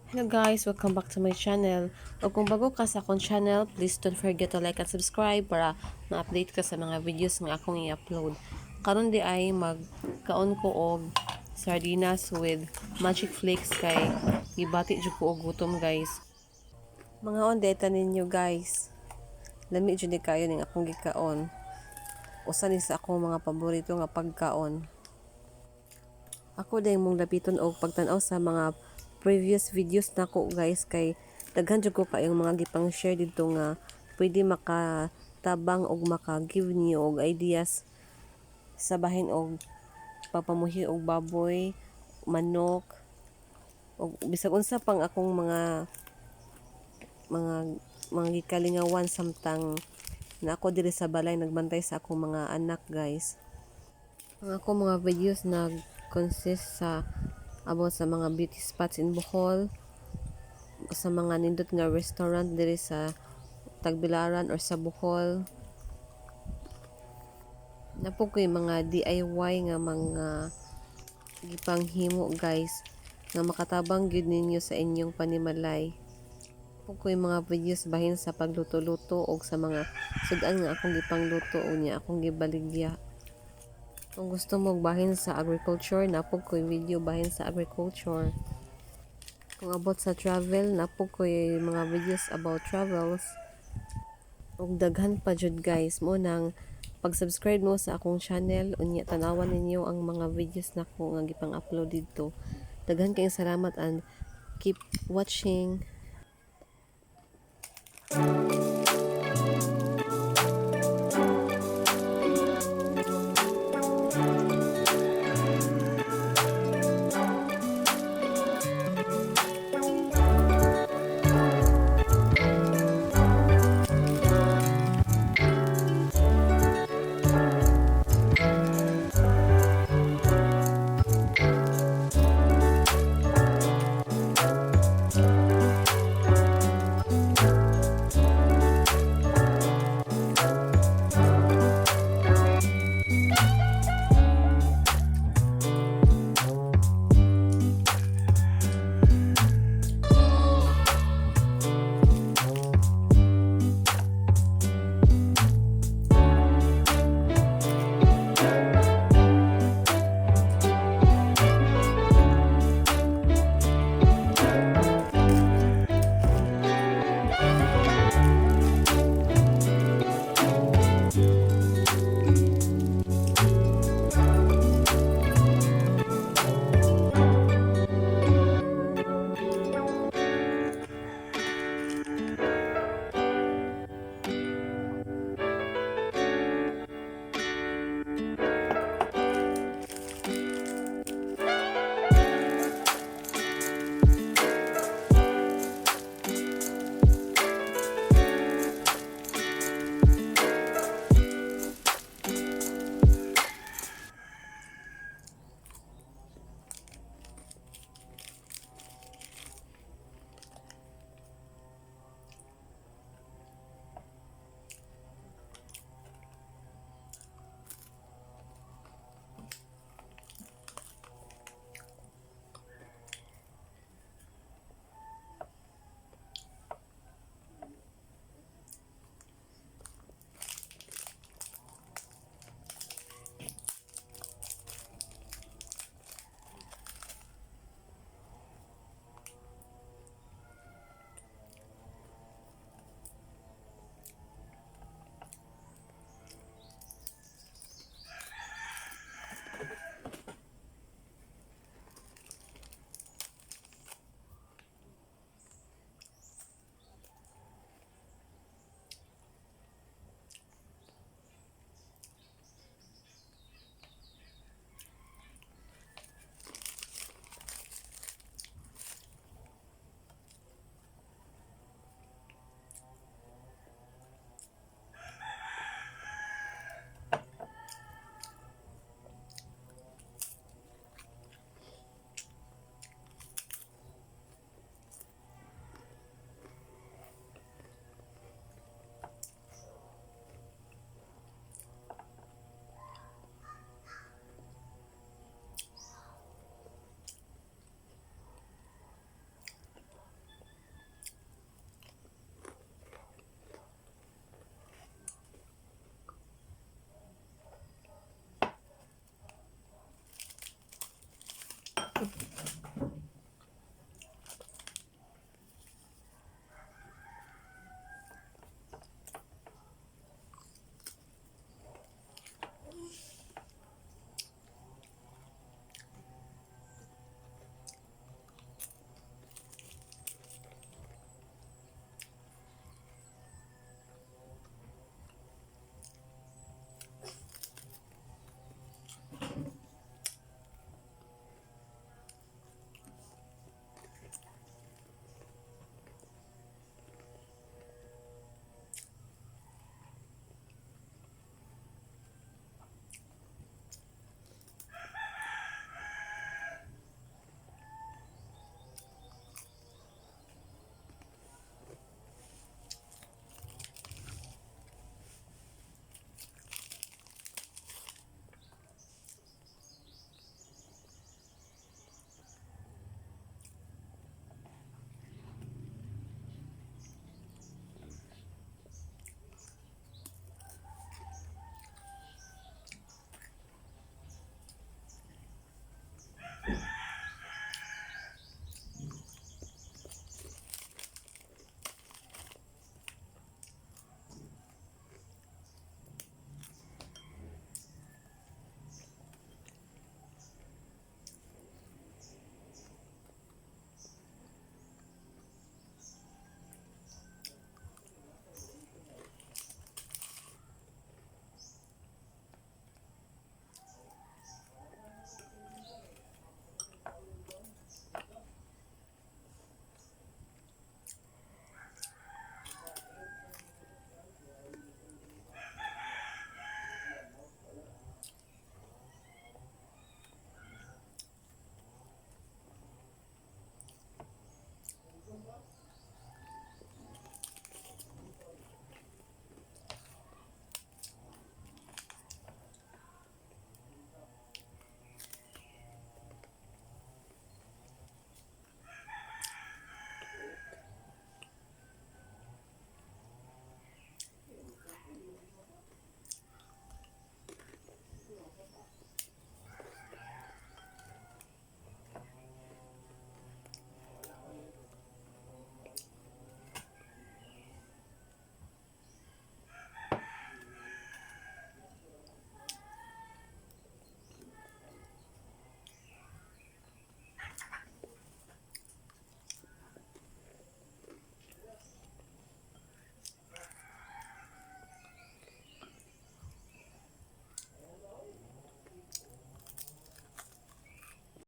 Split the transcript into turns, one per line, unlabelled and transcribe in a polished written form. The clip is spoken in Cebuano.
Hello guys, welcome back to my channel. O kung bago ka sa akong channel, please don't forget to like and subscribe para ma-update ka sa mga videos nga akong i-upload. Karon diay, magkaon ko og sardinas with Magic Flakes kay gibati jud ko og gutom, guys. Mangaon diay ta ninyo, guys. Lami jud ni kayo ning akong gikaon. Usa ni sa akong mga paborito nga pagkaon. Ako diay mong lapiton og pagtan-aw sa mga previous videos nako, guys, kay daghan jud ko kayong mga gipang share didto nga pwede makatabang og maka-give niyo og ideas sa bahin og pagpamuhi og baboy, manok og bisag unsa pang akong mga gikalingawan samtang na ako diri sa balay nagbantay sa akong mga anak, guys. Ang akong mga videos nag consist sa about sa mga beauty spots in Bohol, sa mga nindot nga restaurant diri sa Tagbilaran or sa Bohol. Naa pod ko'y mga DIY nga mga gipanghimo, guys, nga makatabang gyud ninyo sa inyong panimalay. Naa pod ko'y mga videos bahin sa pagluto-luto og sa mga sud-an nga akong gipangluto unya akong gibaligya. Kung gusto mo bahin sa agriculture, naa pod ko'y video bahin sa agriculture. Kung about sa travel, naa pod ko'y mga videos about travels. Ug daghan pa jud, guys. Mao nang pag-subscribe mo sa akong channel, unya tan-awan ninyo ang mga videos nako nga gipang-upload didto. Daghan kayong salamat and keep watching.